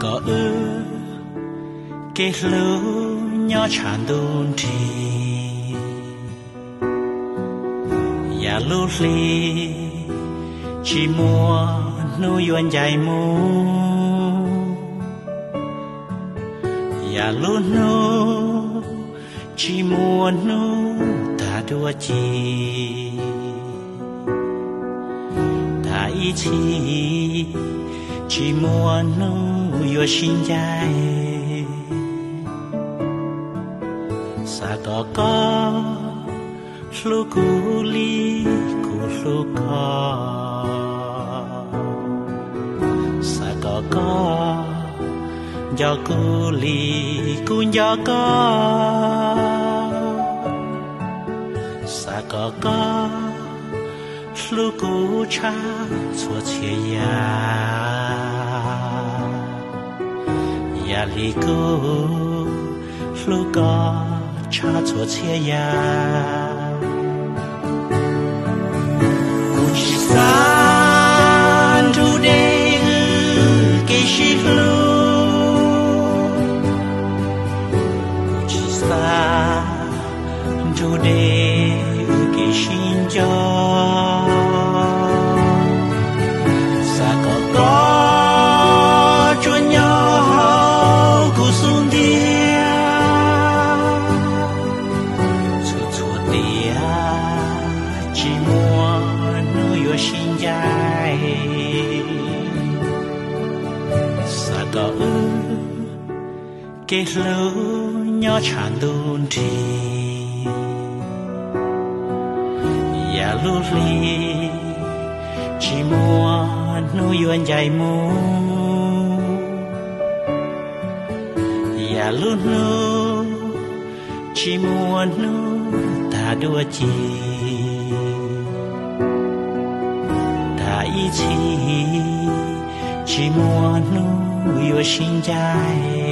Kom wb kev hlub nyob tshav ntuj nrig, yam lub hli tsis muaj hnub yuav ncaim mus, yam lub hnub tsis muaj hnub tag dua ci, tag ib txhis tsis muaj hnub yuav sib ncaim. Xav kom koj hlub kuv li kuv hlub koj, xav kom koj nco kuv li kuv nco koj, xav kom koj hlub kuv tshaj txhua txhia yam, yam li kuv hlub koj tshaj txhua txhia yam. Kuv tsis xav nrug deb wb kev sib hlub, kuv tsis xav nrug deb wb kev sib nco, xav kom koj tsuas nyob hauv kuv xub ntiag, txhua txhua tiam tsis muaj hnub yuav sib ncaim. Xav kom wb kev hlub nyob tshav ntuj nrig, yam lub hli tsis muaj hnub yuav ncaim mus, yam lub hnub tsis muaj hnub tag dua ci, tag ib txhis tsis muaj hnub yuav sib ncaim.